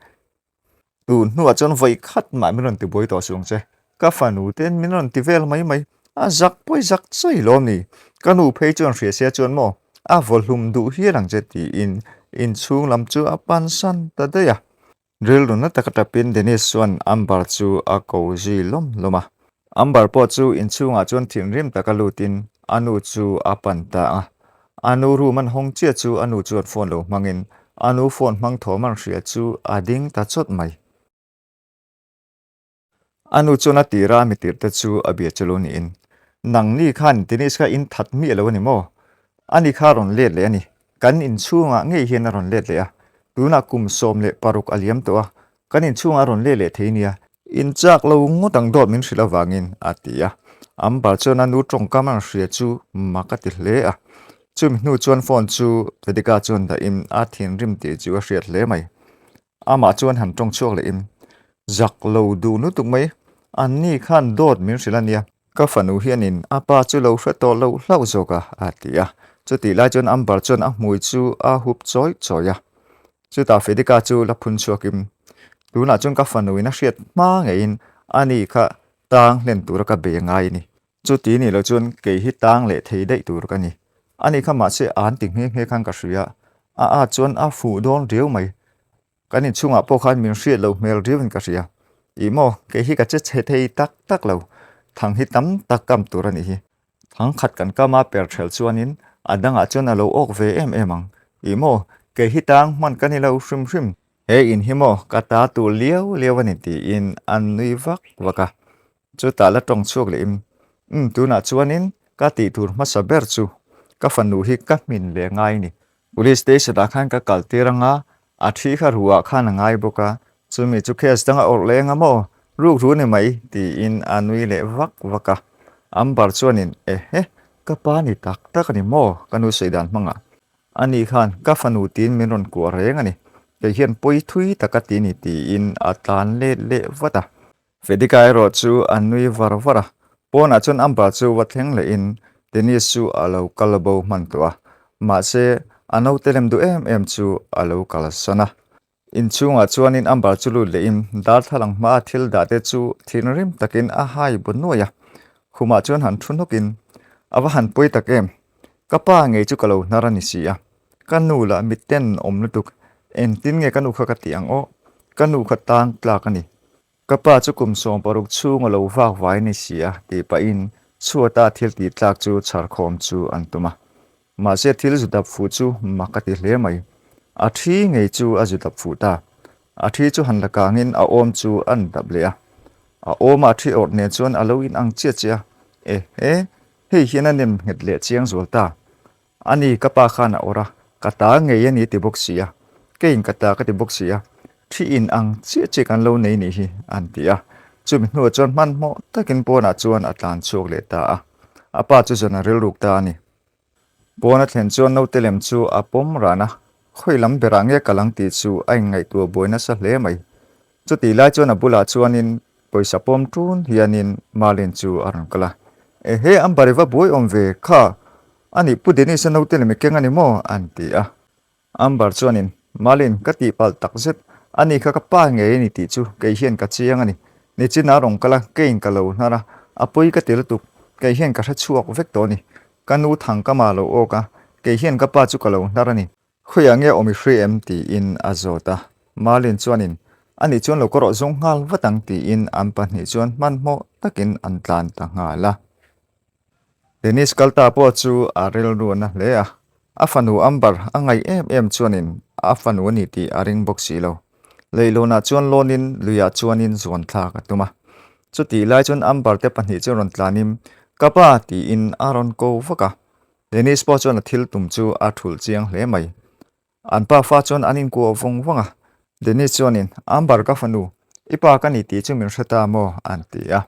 Tun hnuah chuan vawi khat mah min rawn ti buai tawh suh ang che. Ka fanu ten min rawn ti vel mai mai. A zak pawi zak chai lawm ni. Ka nu phei chuan hria sia chuan maw? A vawhlum duh hial ang che tiin inchhung lam chu a pansan ta daih a. Rilru na taka tapin Dennis chuan Amber chu a ko zui lawm lawm a. Amber pawh chu inchhungah chuan thinrim taka lutin a nu chu a pan ta a. A nu room an hawng chiah chu a nu chuan phone lo hmangin a nu phone hmang thawm an hria chu a ding ta chawt mai. A nu chuan a tira a mitirhte chu a bia chu lo niin, Nangni khan Dennis kha in that miah lo a ni maw? Ani kha a rawn let leh a ni. Kan inchhungah ngei hian a rawn let leh a. Tunah kum 16 a liam tawh a, kan inchhungah a rawn let leh thei nia. In chak lo ngawt ang dawt min hrilh avangin, a ti a. Amber chuan a nu tawngkam a rawn hria chu mak a ti hle a. Chumi hnu chuan phone chu Vedika chuan dahin a thinrim tih chu a hriat hle mai. Amah chuan han tawng chhuak lehin, Zak lo duh lutuk mai, anni khan dawt min hrilh a nia, ka fanu hianin a pa chu lo hre tawh loh hlauh zawk a, a ti a. Chutih lai chuan Amber chuan a hmui chu a hup chawi chawi a. Chutah Fedika chu la phun chhuakin, Tunah chuan ka fanuin a hriat hma ngeiin ani kha tang hlen tura ka be ngai a ni. Chuti nih loh chuan kei hi tang leh thei daih tur ka ni. Ani kha mahse an ti nghe nghe khan ka hria. A a chuan a fuh dawn riau mai. Kan inchhungah pawh khan min hriat loh hmel riauin ka hria. Ih maw, kei hi ka che chhe thei tak tak lo. Thang hi tam tak kam tur a nih hi. Thang khat kan kam a per ṭhel chuanin a dangah chuan a lo awk ve em em ang. Ih maw, kei hi tang hman ka ni lo hrim hrim. He in hi maw ka ta tur liau liau a ni tiin an nui vak vak a. Chutah la tawng chhuak leh in, Umm tunah chuanin ka tih tur hmasa ber chu ka fanu hi ka hmin leh ngai ni. Police station ah khan ka kal tir anga, a thi kha ruah khan a ngai bawk a, chumi chu case dang a awrh leng a maw, ruk ru ni mai tiin a nui leh vak vak a. Amber chuanin, Ehe, ka pa ni tak tak a ni maw? Ka nu sawi dan hmangah. Ani khan ka fanu tiin min rawn kuah reng a ni, kei hian pawi thui tak a ti ni tiin a tlan let leh vat a. Fedika erawh chu a nui var var a, pawnah chuan Amber chu va thleng lehin Dennis chu a lo kal bo hman tawh a, mahse a naute lem duh em em chu a lo kalsan a. Inchhungah chuanin Amber chu lut lehin darthlalang hmaa thil dah te chu thinrim takin a hai bu nuai a, khumah chuan han thu hnawkin, A va han pawi tak em? Ka pa ngei chu ka lo hnar a ni si a, ka nu lah mitten awm lutuk, engtin nge ka nu kha ka tih ang aw? Ka nu kha tang tlak a ni. Ka pa chu kum 16 chhung a lo vak vai ni si a tih pahin chhuata thil tih tlak chu chhar khawm chu an tum a. Mahse thil zu dap fuh chu mak a ti hle mai. A thi ngei chu a zu dap fuh ta. A thi chu han la kangin a awm chu an dap leh a. A awma a thi awrh nen chuan a lo inang chiah chiah a. Ehe, hei hian a nem nghet leh chiang zual ta. A ni, ka pa khan a awrh a, ka ta ngei a ni ti bawk si a, keiin ka ta ka ti bawk si a, thi in ang chiah chiah kan lo nei nih hi, an ti a. Chumi hnuah chuan hmanhmawh takin pawnah chuan a tlan chhuak leh ta a, a pa chu zawn a rilruk ta a ni. Pawn a thlen chuan naute lem chu a pawm ran a, khawi lam berah nge kal ang tih chu a inngaihtuah buai nasa hle mai. Chutih lai chuan a bulah chuanin pawisa pawm ṭun hianin Marlene chu a rawn kal a, Ehe, Amber i va buai awm ve kha, ani Pu Dennis-a naute lem i keng a ni maw? an ti a. Amber chuanin, Marlene, ka tihpalh tak zet, ani kha ka pa ngei a ni tih chu kei hian ka chiang a ni. Nichin a rawn kal a, keiin ka lo hnar a, a pawi ka ti lutuk, kei hian ka hre chhuak vek tawh a ni. Ka nu thangkama lo awk a, kei hian ka pa chu ka lo hnar a ni. Khawiah nge awm i hri em? tiin a zawt a. Marlin chuanin, Anih chuan lo ka rawh zawng nghal vat ang tiin an pahnih chuan hmanhmawh takin an tlan ta nghal a. Dennis kalta pawh chu a rilru a na hle a, a fanu Amber a ngaih em em chuanin a fanu a ni tih a ring bawk si lo. Leihlawnah chuan lawnin luiah chuanin zuan thlak a tum a. Chutih lai chuan Amber te pahnih chu rawn tlanin, Ka pa! tiin a rawn ko vak a. Dennis pawh chuan a thil tum chu a thulh chiang hle mai. An pa fa chuan an inkuah vawng vawng a, Dennis chuanin, Amber ka fanu, i pa ka ni tih chu min hre ta maw? an ti a.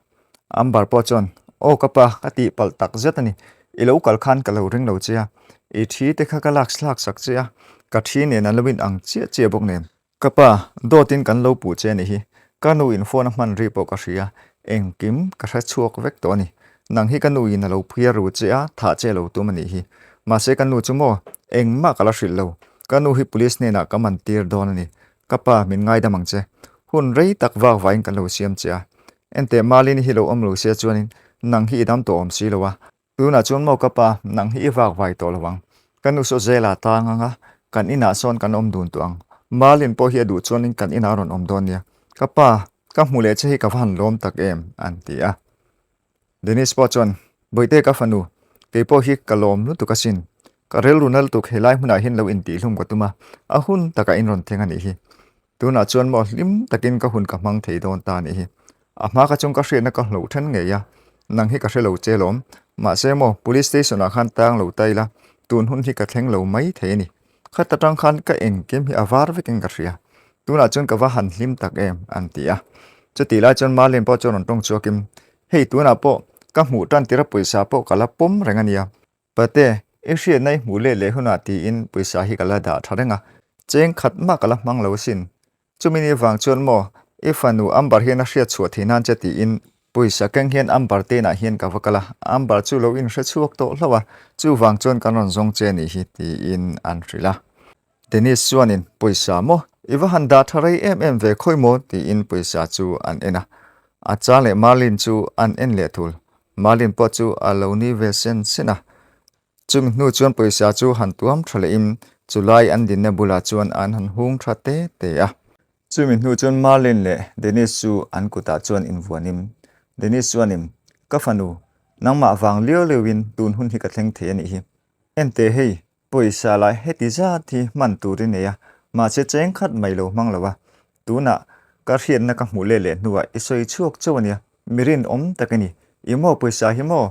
Amber pawh chuan, Aw ka pa, ka tihpalh tak zet a ni. I lo kal khan ka lo ring lo che a, i thi te kha ka lak thlak sak che a, ka thi nen an lo inang chiah chiah bawk nen. Ka pa, dawtin kan lo puh che a nih hi. Ka nu in phone a hman ri pawh ka hria, engkim ka hre chhuak vek tawh a ni. Nang hi ka nu in a lo phiar ru che a, thah che a lo tum a nih hi. Mahse ka nu chu maw, engmah ka la hrilh lo. Ka nu hi police hnenah ka man tir dawn a ni. Ka pa, min ngaidam ang che. Hun rei tak vak vaiin kan lo siam che a. Enteh Malini hi lo awm lo sia chuanin nang hi i dam tawh awm si lo a. Tunah chuan maw ka pa, nang hi i vak vai tawh lo ang. Ka nu saw zela tang anga kan inah sawn kan awm dun tawh ang. Marlin pawh hi a duh chuanin kan inah a rawn awm dawn nia. Ka pa, ka hmu leh che hi ka va han lawm tak em, an ti a. Dennis pawh chuan, Bawihte ka fanu, kei pawh hi ka lawm lutuk asin. Ka rilru na lutuk helai hmunah hian lo intihlum ka tum a, a hun takah in rawn thleng a nih hi. Tunah chuan maw hlim takin ka hun ka hmang thei dawn ta a nih hi. A hma kha chung ka hriatna ka hloh then ngei a, nang hi ka hre lo che lawm. Mahse maw Police Station ah khan tang lo ta ila, tun hun hi ka thleng lo mai thei a ni. Khat atang khan ka engkim hi a var vekin ka hria. Tunah chuan ka va han hlim tak em, an ti a. Chutih lai chuan Marlene pawh chuan rawn tawng chhuakin, Hei tunah pawh ka hmuh tan tira pawisa pawh ka la pawm reng a nia. Pate, i hriatna i hmuh let leh hunah tiin pawisa hi ka la dah tha reng a, cheng khat mah ka la hmang lo asin. Chumi ni vang chuan maw, i fanu Amber hian a hriat chhuah thei nan che tiin pawisa keng hian Amber tenah hian ka va kal a, Amber chu lo inhre chhuak tawh hlauh a, chuvang chuan kan rawn zawng che nih hi tiin an hrilh a. Dennis chuanin pawisa maw, i va han dah tha rei em em ve khawi maw tiin pawisa chu an en a, a chang leh Marlene chu an en leh thul. Marlene pawh chu a lo ni ve sen sen a. Chumi hnu chuan pawisa chu han tuam tha lehin chulai an dinna bulah chuan an han hung tha te te a. Chumi hnu chuan Marlene leh Dennis chu an kutah chuan invuanin Dennis chuanin, Ka fanu, nangmah vang liau liauin tun hun hi ka thleng thei a nih hi. Enteh hei, Pawisa lai heti zat hi hman tur i nei a, mahse cheng khat mai lo hmang lo a. Tunah ka hriatna ka hmuh let leh hnuah i sawi chhuak chauh a nia, mi rinawm tak i ni. I maw pawisa hi maw?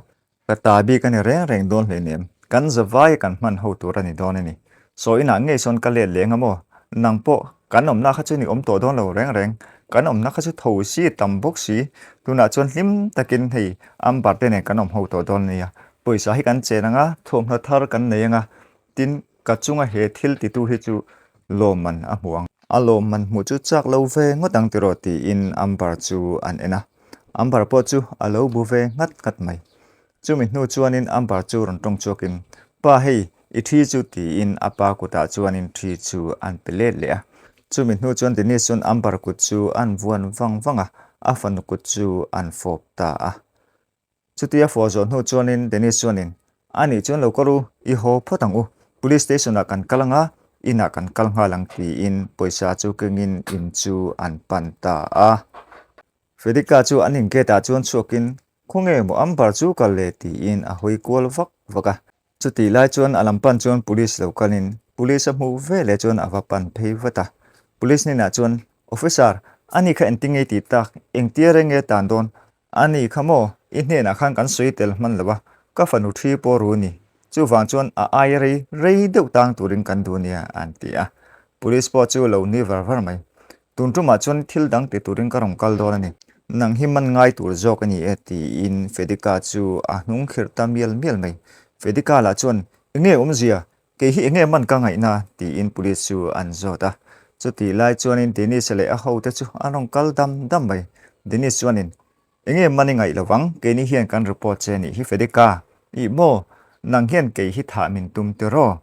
Ka ta bik a ni reng reng dawn hleinem, kan zavaia kan hman ho tur a ni dawn a ni. Saw inah ngei sawn ka let leng a maw? Nang pawh kan awmna kha chu ni awm tawh dawn lo reng reng, kan awmna kha chu tho si tam bawk si, tunah chuan hlim takin hei Amber te nen kan awm ho tawh dawn a nia. Pawisa hi kan chen ang a, thawmhnaw thar kan nei ang a, tin ka chunga he thil titu hi chu lawmman a hmu ang. A lawmman hmuh chu chak lo ve ngawt ang tiraw tiin Amber chu an en a, Amber pawh chu a lo bu ve nghat nghat mai. Chumi hnu chuanin Amber chu rawn tawng chhuakin, Pa hei, i thi chu tiin a pa kutah chuanin thi chu an pe let leh a. Chumi hnu chuan Denise chuan Amber kut chu an vuan vang vang a, a fanu kut chu an fawp ta a. Chutia fawh zawh hnu chuanin Dennis chuanin, A nih chuan lo kal u, i haw phawt ang u. Police station ah kan kal ang a, inah kan kal nghal ang tiin pawisa chu kengin in chu an pan ta a. Fedika chu an in gate ah chuan chhuakin, Khawnge maw Amber chu kal le tiin a hawi kual vak vak a. Chutih lai chuan a lam pan chuan police lo kalin police a hmuh ve leh chuan a va pan phei vat a. Police hnenah chuan, Officer, ani kha engtin nge i tih tak? Engtia reng nge tan dawn? Ani kha maw, i hnenah khan kan sawi tel hman lo a, ka fanu thi pawh ru ni. Chuvang chuan a ai rei rei deuh tang turin kan duh nia, an ti a. Police pawh chu lo ni var var mai. Tun tumah chuan thil dang ti turin ka rawn kal dawn a ni. Nang hi man ngai tur zawk a ni e, tiin Fedika chu a hnung khirh ta mial mial mai. Fedika lah chuan, Enge awmzia? Kei hi enge man ka ngaihna? tiin police chu an zawt a. Chutih lai chuanin Dennis-a leh a hote chu an rawn kal dam dam mai. Dennis chuanin, Enge man i ngaih lovang? Keini hian kan report che a nih hi Fedika. Ih maw? Nang hian kei hi thah min tum tiraw?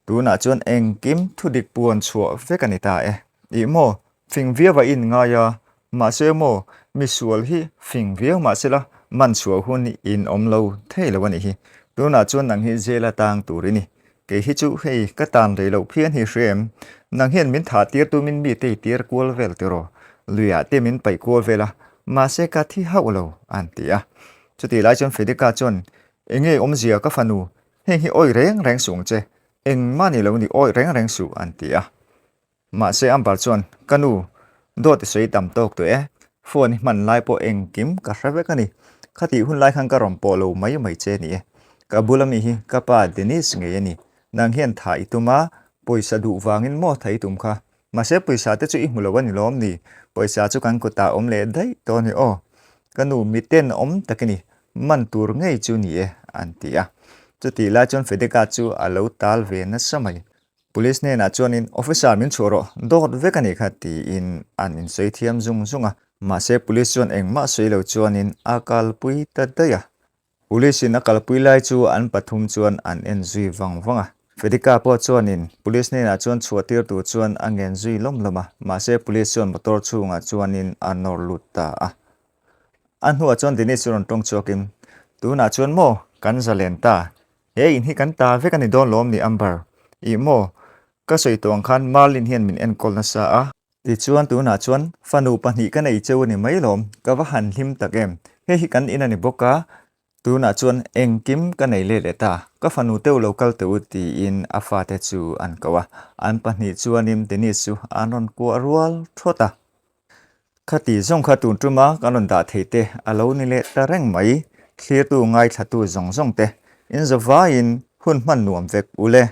Tunah chuan engkim thudik puan chhuah vek a ni ta e. Ih maw, fing viau a in ngai a, mahse maw, misual hi fing viau mahsela man chhuah hun hi in awm lo thei lo a nih hi. Tunah chuan nang hi jail a tang tur i ni. Kei hi chu hei ka tan rei loh phian hi hria em? Nang hian min thah tir tumin mi te i tir kual vel tiraw? Luiah te min paih kual vel a, mahse ka thi hauh lo, an ti a. Chutih lai chuan Fedika chuan, Enge awmzia ka fanu, Heng hi awih reng reng suh ang che, engmah ni lo ni awih reng reng suh an ti a. Mahse Amber chuan, Ka nu, dawt i sawi tam tawk tawh e, phone i hman lai pawh engkim ka hre vek a ni. Khatih hun lai khan ka rawn pawh lo mai mai che ni e. Ka bula mi hi ka pa Dennis ngei a ni. Nang hian thah i tum a, pawisa duh vangin maw thah i tum kha. Mahse pawisa te chu i hmu lo a ni lawm ni? Pawisa chu kan kutah awm leh daih tawh a ni aw. Ka nu miten awm tak i ni, man tur ngei chu ni e, an ti a. Chutih lai chuan Fedeka chu a lo tal ve nasa mai. Police hnenah chuanin, Officer min chhuah rawh, dawt vek a nih kha, tiin an insawi thiam zung zung a. Mahse police chuan engmah sawi lo chuanin a kalpui ta daih a. Police in a kalpui lai chu an pathum chuan an en zui vang vang a. Fedika pawh chuanin police hnenah chuan chhuah tir tur chuan a ngen zui lawm lawm a, mahse police chuan motor chhungah chuanin a nawr lut ta a. A hnuah chuan Dennis chu rawn tawng chhuakin, Tunah chuan maw kan zalen ta? He in hi kan ta vek a ni dawn lawm ni Amber? Ih maw? Ka sawi tawh ang khan Marlin hian min enkawl nasa a. Tichuan tunah chuan fanu pahnih ka nei cheu a ni mai lawm, ka va han hlim tak em. Hei hi kan in a ni bawk a, tunah chuan engkim ka nei let leh ta, ka fanu teuh lo kal teh u tiin a fate chu an ko a. An pahnih chuanin Dennis chu an rawn kuah rual thawt a. Khati zawng kha tun tuma kan rawn dah thei te a lo ni leh ta reng mai, thlirtu ngaithlatu zawng zawng te, in zavaiin hun hman nuam vek u le.